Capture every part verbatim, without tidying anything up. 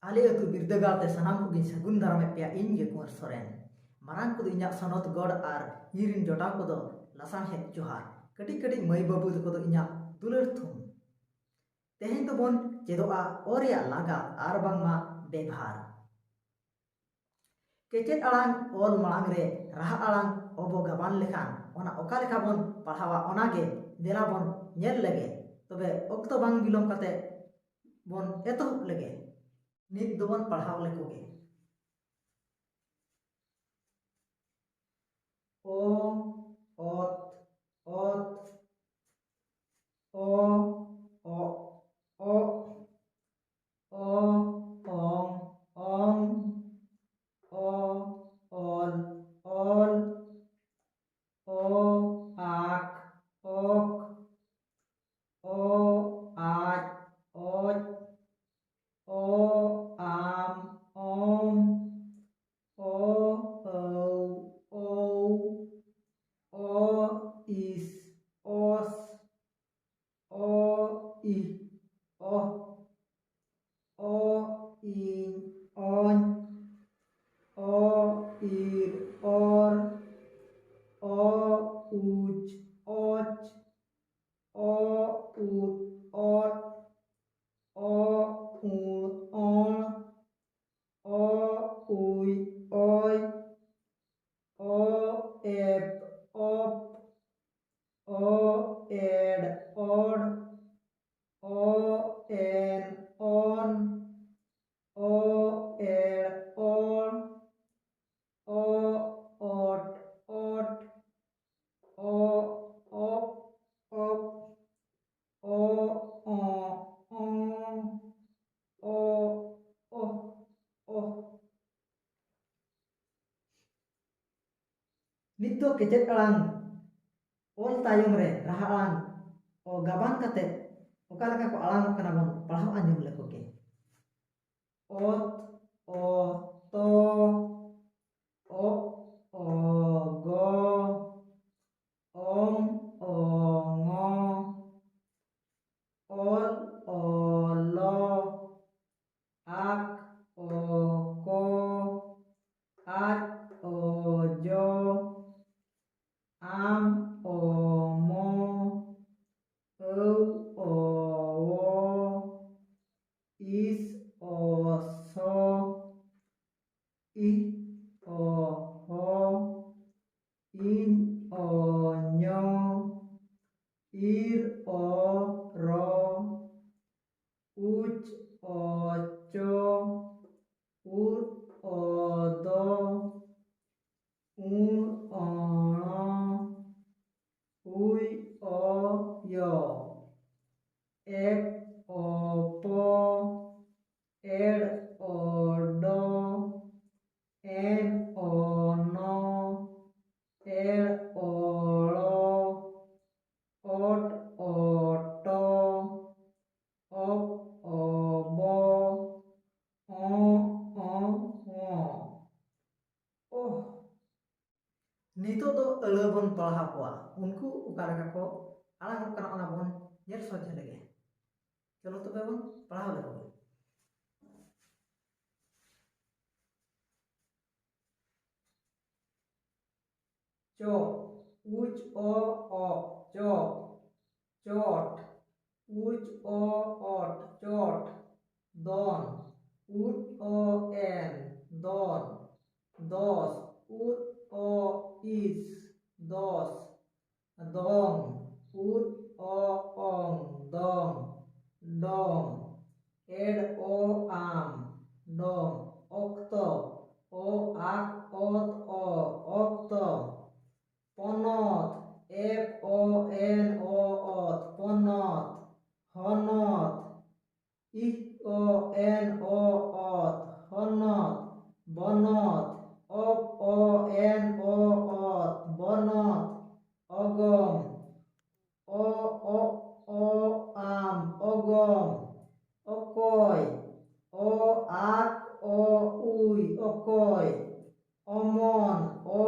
ᱟᱞᱮ ᱟᱹᱛᱩ ᱵᱤᱨᱫᱟᱹᱜᱟᱲ ᱛᱮ ᱥᱟᱱᱟᱢ ᱠᱚᱜᱮᱧ ᱥᱟᱹᱜᱩᱱ ᱫᱟᱨᱟᱢᱮᱫ ᱯᱮᱭᱟ, ᱤᱧ ᱜᱮ ᱠᱩᱸᱣᱟᱨ ᱥᱚᱨᱮᱱ᱾ ᱢᱟᱨᱟᱝ ᱠᱚᱫᱚ ᱤᱧᱟᱹᱜ ᱥᱚᱱᱚᱛ ᱜᱚᱰ ᱟᱨ ᱤᱧ ᱨᱤᱱ ᱡᱚᱴᱟᱣ ᱠᱚᱫᱚ ᱞᱟᱥᱟᱬᱦᱮᱫ ᱡᱚᱦᱟᱨ᱾ ᱠᱟᱹᱴᱤᱡ ᱠᱟᱹᱴᱤᱡ ᱢᱟᱹᱭ ᱵᱟᱹᱵᱩ ᱛᱟᱠᱚ ᱫᱚ ᱤᱧᱟᱹᱜ ᱫᱩᱞᱟᱹᱲ ᱛᱷᱩᱢ᱾ ᱛᱮᱦᱮᱧ ᱫᱚᱵᱚᱱ ᱪᱮᱫᱚᱜᱼᱟ ᱚ ᱨᱮᱭᱟᱜ ᱞᱟᱜᱟᱛ ᱟᱨ ᱵᱟᱝᱢᱟ ᱵᱮᱵᱷᱟᱨ᱾ ᱠᱮᱪᱮᱫ ᱟᱲᱟᱝ ᱚᱞ ᱢᱟᱲᱟᱝ ᱨᱮ ᱨᱟᱦᱟ ᱟᱲᱟᱝ ᱚ ᱵᱚ ᱜᱟᱵᱟᱱ ᱞᱮᱠᱷᱟᱱ ᱚᱱᱟ ᱚᱠᱟ ᱞᱮᱠᱟ ᱵᱚᱱ ᱯᱟᱲᱦᱟᱣᱟ, ᱚᱱᱟ ᱜᱮ ᱫᱮᱞᱟ ᱵᱚᱱ ᱧᱮᱞ ᱞᱮᱜᱮ᱾ ᱛᱚᱵᱮ ᱚᱠᱛᱚ ᱵᱟᱝ ᱵᱤᱞᱚᱢ ᱠᱟᱛᱮ ᱵᱚᱱ ᱮᱛᱚᱦᱚᱵ ᱞᱮᱜᱮ᱾ ᱱᱤᱛ ᱫᱚᱵᱚᱱ ᱯᱟᱲᱦᱟᱣ ᱞᱮᱠᱚ ᱜᱮ᱾ ᱚ, ᱚᱛ, ᱚᱛ, ᱚ, ᱚᱜ, ᱚᱜ, ᱚ, ᱚᱝ, ᱚᱝ, ᱚ, ᱚᱞ, ᱚᱞ, ᱚ, ᱟᱠ, ᱚᱠ, ᱚ, ᱟᱡ, ᱚᱡ, ᱚ, ᱟᱢ, ᱚᱢ, ᱚ, ᱟᱹᱣ, ᱚᱣ, ᱚ, ᱤᱥ, ᱚᱥ, ᱚ, ᱤ, ᱚᱦ, ᱚ, ᱤᱧ, ᱚᱧ, ᱚ, ᱤᱨ, ᱚᱨ, ᱚ, ᱩᱪ, ᱚᱪ, ᱚ, ᱩᱫ, ᱚᱫ, ᱚ, ᱩᱬ, ᱚᱬ, ᱚ, ᱩᱭ, ᱚᱭ, ᱚ, ᱮᱯ, ᱚᱯ, ᱚ, ᱮᱲ, ᱚᱲ, ᱚ, ᱮᱱ, ᱚᱱ, ᱚ, ᱮᱲ, ᱚᱲ, ᱚ, ᱚᱴ, ᱚᱴ, ᱚ, ᱚᱯ, ᱚᱯ, ᱚ, ᱚ, ᱚ, ᱚ, ᱚᱦ, ᱚᱦ᱾ ᱱᱤᱛ ᱫᱚ ᱠᱮᱪᱮᱫ ᱟᱲᱟᱝ ᱚᱞ ᱛᱟᱭᱚᱢ ᱨᱮ ᱨᱟᱦᱟ ᱟᱲᱟᱝ ᱚ ᱜᱟᱵᱟᱱ ᱠᱟᱛᱮ ᱚᱠᱟ ᱞᱮᱠᱟ ᱠᱚ ᱟᱲᱟᱝ ᱚᱜ ᱠᱟᱱᱟ ᱵᱚᱱ ᱯᱟᱲᱦᱟᱣ ᱟᱸᱡᱚᱢ ᱞᱮᱠᱚ ᱜᱮ᱾ ᱚᱛ, ᱚ, ᱛᱚ, ᱚᱜ, ᱚ, ᱜᱚ, ᱚᱝ, ᱚ, ᱝᱚ, ᱚᱞ, ᱚ, ᱞᱚ, ᱟᱠ, ᱤᱥ ᱚ ᱥᱚ, ᱤᱦ ᱚ ᱦᱚ, ᱤᱧ ᱚ ᱧᱚ, ᱤᱨ ᱚ ᱨᱚ, ᱩᱪ ᱚ ᱪᱚ, ᱩᱫ ᱚ ᱫᱚ, ᱩᱲ ᱚ ᱲᱚ, ᱩᱭ ᱚ ᱭᱚ, ᱮᱠ ᱚ ᱯᱚ, ᱮᱲ ᱚ ᱰᱚ, ᱮᱱ ᱚ ᱱᱚ, ᱮᱲ ᱚ ᱲᱚ, ᱚᱴ ᱚ ᱴᱚ, ᱚᱯ ᱚ ᱵᱚ, ᱚᱸ ᱚ ᱚᱸ᱾ ᱳᱦ! ᱱᱤᱛᱚᱜ ᱫᱚ ᱟᱹᱲᱟᱹ ᱵᱚᱱ ᱯᱟᱲᱦᱟᱣ ᱠᱚᱣᱟ, ᱩᱱᱠᱩ ᱚᱠᱟ ᱞᱮᱠᱟ ᱠᱚ ᱟᱲᱟᱝᱚᱜ ᱠᱟᱱᱟ, ᱚᱱᱟ ᱵᱚᱱ ᱧᱮᱞ ᱥᱚᱡᱷᱮ ᱞᱮᱜᱮ᱾ ᱪᱚᱞᱚ ᱛᱚᱵᱮ ᱵᱚᱱ ᱯᱟᱲᱦᱟᱣ ᱞᱮᱠᱚ ᱜᱮ᱾ ᱪᱚ, ᱩᱪ ᱚ ᱚ, ᱪᱚ, ᱪᱚᱴ, ᱩᱪ ᱚ ᱚᱴ, ᱪᱚᱴ, ᱫᱚᱱ, ᱩᱫ ᱚ ᱮᱱ, ᱫᱚᱱ, ᱫᱚᱥ, ᱩᱫ ᱚ ᱤᱥ, ᱫᱚᱥ, ᱫᱚᱝ, ᱩᱫ ᱚ ᱚᱝ, ᱫᱚᱝ, ᱰᱚᱝ, ᱮᱰ ᱚ ᱟᱢ, ᱰᱚᱝ, ᱚᱠᱛᱚ, ᱚ ᱟᱠ ᱚᱛ ᱚ, ᱚᱠᱛᱚ, ᱯᱚᱱᱚᱛ, ᱮᱯ ᱚ ᱮᱱ ᱚ ᱚᱛ, ᱯᱚᱱᱚᱛ, ᱦᱚᱱᱚᱛ, ᱤᱦ ᱚ ᱮᱱ ᱚ ᱚᱛ, ᱦᱚᱱᱚᱛ, ᱵᱚᱱᱚᱛ, ᱚᱯ ᱚ ᱮᱱ ᱚ ᱚᱛ, ᱵᱚᱱᱚᱛ, ᱚᱜᱚᱢ, ᱚ ᱚ ᱚ ᱟᱢ, ᱚᱜᱚᱢ, ᱚᱠᱚᱭ, ᱚ ᱟᱠ ᱚ ᱩᱭ, ᱚᱠᱚᱭ, ᱚᱢᱚᱱ, ᱚ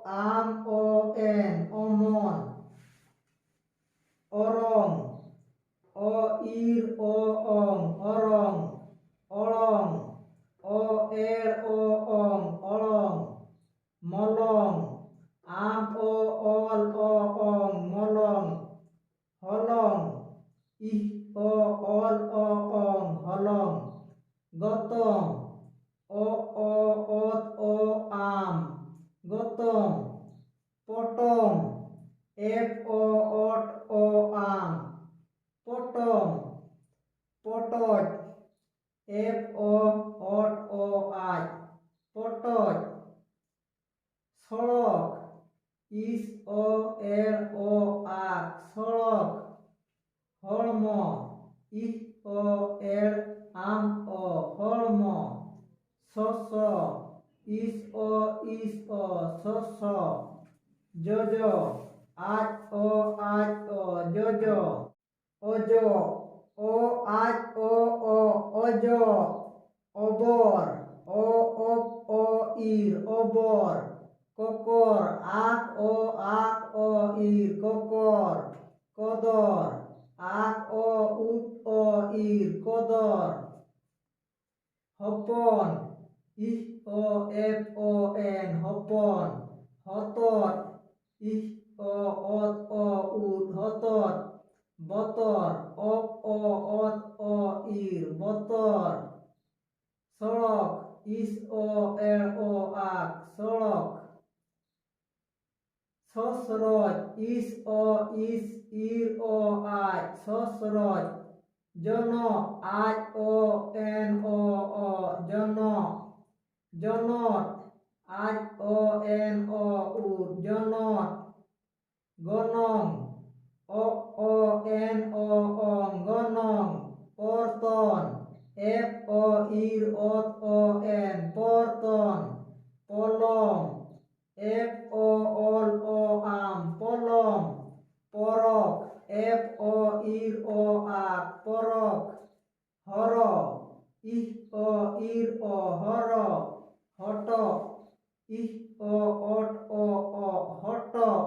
ᱟᱢ ᱚ ᱮᱱ, ᱚᱢᱚᱱ, ᱚᱨᱚᱝ, ᱚ ᱤᱨ ᱚ ᱚᱝ, ᱚᱨᱚᱝ, ᱚᱲᱚᱝ, ᱚ ᱮᱲ ᱚ ᱚᱝ, ᱚᱲᱚᱝ, ᱢᱚᱞᱚᱝ, ᱟᱢ ᱚ ᱚᱞ ᱚ ᱚᱝ, ᱢᱚᱞᱚᱝ, ᱦᱚᱞᱚᱝ, ᱤᱦ ᱚ ᱚᱞ ᱮᱯ ᱚ ᱚᱴ ᱚ ᱟᱡ, ᱯᱚᱴᱚᱡ᱾ ᱥᱚᱲᱚᱠ, ᱤᱥ ᱚ ᱮᱲ ᱚ ᱟᱠ, ᱥᱚᱲᱚᱠ᱾ ᱦᱚᱲᱢᱚ, ᱤᱦ ᱚ ᱮᱲ ᱟᱢ ᱚ, ᱦᱚᱲᱢᱚ᱾ ᱥᱚᱥᱚ, ᱤᱥ ᱚ ᱤᱥ ᱚ, ᱥᱚᱥᱚ᱾ ᱡᱚᱡᱚ, ᱟᱡ ᱚ ᱟᱡ ᱚ, ᱡᱚᱡᱚ᱾ ᱚᱡᱚᱜ, ᱚ ᱟᱡ ᱚ ᱚ, ᱚᱡᱚᱜ᱾ ᱚᱵᱚᱨ, ᱚ ᱚᱵ ᱚ ᱤᱨ, ᱚᱵᱚᱨ᱾ ᱠᱚᱠᱚᱨ, ᱟᱠ ᱚ ᱟᱠ ᱚ ᱤᱨ, ᱠᱚᱠᱚᱨ᱾ ᱠᱚᱫᱚᱨ, ᱟᱠ ᱚ ᱩᱫ ᱚ ᱤᱨ, ᱠᱚᱫᱚᱨ᱾ ᱦᱚᱯᱚᱱ, ᱤᱦ ᱚ ᱮᱯ ᱚ ᱮᱱ, ᱦᱚᱯᱚᱱ᱾ ᱦᱚᱛᱚᱫ, ᱤᱦ ᱚ ᱚᱛ ᱚ ᱩᱫ, ᱦᱚᱛᱚᱫ᱾ ᱵᱚᱛᱚᱨ, ᱚᱯ ᱚ ᱚᱛ ᱚ ᱤᱨ, ᱵᱚᱛᱚᱨ᱾ ᱥᱚᱲᱚᱠ, ᱤᱥ ᱚ ᱮᱲ ᱚ ᱟᱠ, ᱥᱚᱲᱚᱠ᱾ ᱥᱚᱥᱨᱚᱡ, ᱤᱥ ᱚ ᱤᱥ ᱤᱨ ᱚ ᱟᱡ, ᱥᱚᱥᱨᱚᱡ᱾ ᱡᱚᱱᱚᱜ, ᱟᱡ ᱚ ᱮᱱ ᱚ ᱚ, ᱡᱚᱱᱚᱜ᱾ ᱡᱚᱱᱚᱛ, ᱟᱡ ᱚ ᱮᱱ ᱚ ᱩᱫ, ᱡᱚᱱᱚᱛ᱾ ᱜᱚᱱᱚᱝ, ᱚ ᱚ ᱮᱱ ᱚ ᱚᱝ, ᱜᱚᱱᱚᱝ᱾ ᱯᱚᱨᱛᱚᱱ, ᱮᱯ ᱚ ᱤᱨ ᱚᱛ ᱚ ᱮᱱ, ᱯᱚᱨᱛᱚᱱ᱾ ᱯᱚᱞᱚᱢ, ᱮᱯ ᱚ ᱚᱞ ᱚ ᱟᱢ, ᱯᱚᱞᱚᱢ᱾ ᱯᱚᱨᱚᱠ, ᱮᱯ ᱚ ᱤᱨ ᱚ ᱟᱠ, ᱯᱚᱨᱚᱠ᱾ ᱦᱚᱨᱚ, ᱤᱦ ᱚ ᱤᱨ ᱚ, ᱦᱚᱨᱚ᱾ ᱦᱚᱴᱚᱜ, ᱤᱦ ᱚ ᱚᱴ ᱚ ᱚᱜ, ᱦᱚᱴᱚᱜ᱾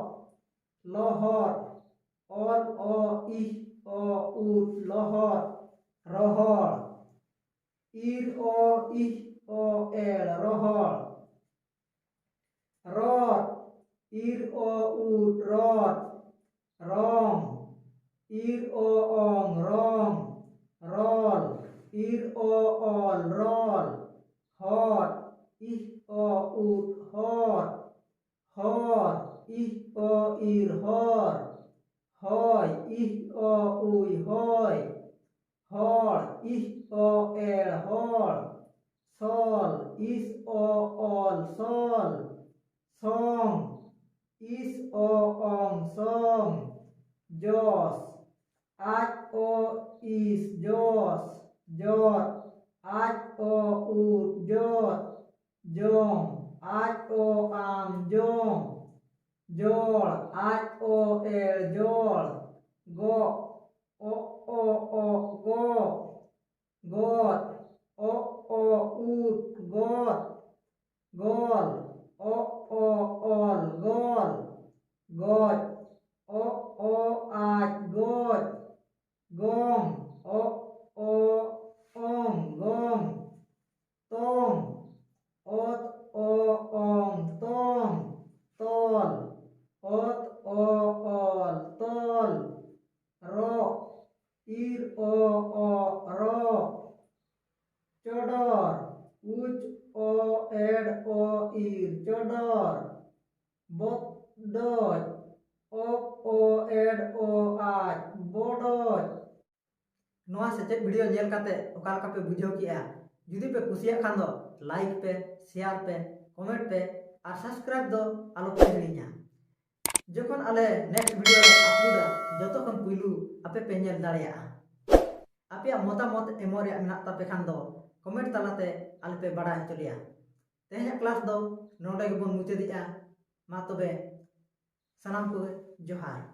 ᱞᱚᱦᱚᱫ, ᱚᱞ ᱚ ᱤᱦ ᱚ ᱩᱫ, ᱞᱚᱦᱚᱫ᱾ ᱨᱚᱦᱚᱲ, ᱤᱨ ᱚ ᱤᱦ ᱚ ᱮᱲ, ᱨᱚᱦᱚᱲ᱾ ᱨᱚᱫ, ᱤᱨ ᱚ ᱩᱫ, ᱨᱚᱫ᱾ ᱨᱚᱝ, ᱤᱨ ᱚ ᱚᱝ, ᱨᱚᱝ᱾ ᱨᱚᱞ, ᱤᱨ ᱚ ᱚᱞ, ᱨᱚᱞ᱾ ᱦᱚᱫ, ᱤᱦ ᱚ ᱩᱫ, ᱦᱚᱫ᱾ ᱦᱚᱨ, ᱤᱦ ᱚ ᱤᱨ, ᱦᱚᱨ᱾ ᱦᱚᱭ, ᱤᱦ ᱚ ᱩᱭ, ᱦᱚᱭ᱾ ᱦᱚᱲ, ᱤᱦ ᱚ ᱮᱲ ᱦᱚᱲ᱾ ᱥᱚᱞ, ᱤᱥ ᱚ ᱚᱞ ᱥᱚᱞ᱾ ᱥᱚᱝ, ᱤᱥ ᱚ ᱚᱝ ᱥᱚᱝ᱾ ᱡᱚᱥ, ᱟᱡ ᱚ ᱤᱥ ᱡᱚᱥ᱾ ᱡᱚᱫ, ᱟᱡ ᱚ ᱩᱫ ᱡᱚᱫ᱾ ᱡᱚᱢ, ᱟᱡ ᱚ ᱟᱢ ᱡᱚᱢ᱾ ᱡᱚᱲ, ᱟᱡ ᱚ ᱮᱲ ᱡᱚᱲ᱾ ᱜᱚᱜ, ᱚᱜ ᱚ ᱚᱜ ᱜᱚᱜ᱾ ᱜᱚᱫ, ᱚᱜ ᱚ ᱩᱫ ᱜᱚᱫ᱾ ᱜᱚᱞ, ᱚᱜ ᱚ ᱚᱞ ᱜᱚᱞ᱾ ᱜᱚᱡ, ᱚᱜ ᱚ ᱟᱡ ᱜᱚᱡ᱾ ᱜᱚᱝ, ᱚᱜ ᱚ ᱚᱝ ᱜᱚᱝ᱾ ᱛᱚᱝ, ᱚᱛ ᱚ ᱚᱝ ᱛᱚᱝ᱾ ᱛᱚᱞ, ᱚᱛ ᱚ ᱚᱞ ᱛᱚᱞ᱾ ᱨᱚᱜ, ᱤᱨ ᱚ ᱚᱜ ᱨᱚᱜ᱾ ᱪᱚᱰᱚᱨ, ᱩᱪ ᱚ ᱮᱰ ᱚ ᱤᱨ ᱪᱚᱰᱚᱨ᱾ ᱵᱚᱰᱚᱡ, ᱚᱯ ᱚ ᱮᱰ ᱚ ᱟᱡ ᱵᱚᱰᱚᱡ᱾ ᱱᱚᱣᱟ ᱥᱮᱪᱮᱫ ᱵᱷᱤᱰᱤᱭᱳ ᱧᱮᱞ ᱠᱟᱛᱮ ᱚᱠᱟ ᱞᱮᱠᱟ ᱯᱮ ᱵᱩᱡᱷᱟᱹᱣ ᱠᱮᱜᱼᱟ? ᱡᱩᱫᱤ ᱯᱮ ᱠᱩᱥᱤᱭᱟᱜ ᱠᱷᱟᱱ ᱫᱚ ᱞᱟᱭᱤᱠ ᱯᱮ, ᱥᱮᱭᱟᱨ ᱯᱮ, ᱠᱚᱢᱮᱱᱴ ᱯᱮ ᱟᱨ ᱥᱟᱵᱥᱠᱨᱟᱭᱤᱵ ᱫᱚ ᱟᱞᱚ ᱯᱮ ᱦᱤᱲᱤᱧᱟ᱾ ᱡᱚᱠᱷᱚᱱ ᱟᱞᱮ ᱱᱮᱠᱥᱴ ᱵᱷᱤᱰᱤᱭᱳ ᱞᱮ ᱟᱯᱞᱳᱰᱟ, ᱡᱚᱛᱚ ᱠᱷᱚᱱ ᱯᱩᱭᱞᱩ ᱟᱯᱮ ᱯᱮ ᱧᱮᱞ ᱫᱟᱲᱮᱭᱟᱜᱼᱟ᱾ ᱟᱯᱮᱭᱟᱜ ᱢᱚᱛᱟᱢᱚᱛ ᱮᱢᱚᱜ ᱨᱮᱭᱟᱜ ᱢᱮᱱᱟᱜ ᱛᱟᱯᱮ ᱠᱷᱟᱱ ᱫᱚ ᱠᱚᱢᱮᱱᱴ ᱛᱟᱞᱟᱛᱮ ᱟᱞᱮ ᱯᱮ ᱵᱟᱲᱟᱭ ᱦᱚᱪᱚ ᱞᱮᱭᱟ᱾ ᱛᱮᱦᱮᱧᱟᱜ ᱠᱞᱟᱥ ᱫᱚ ᱱᱚᱰᱮ ᱜᱮᱵᱚᱱ ᱢᱩᱪᱟᱹᱫᱮᱜᱼᱟ᱾ ᱢᱟ ᱛᱚᱵᱮ ᱥᱟᱱᱟᱢ ᱠᱚᱜᱮ ᱡᱚᱦᱟᱨ᱾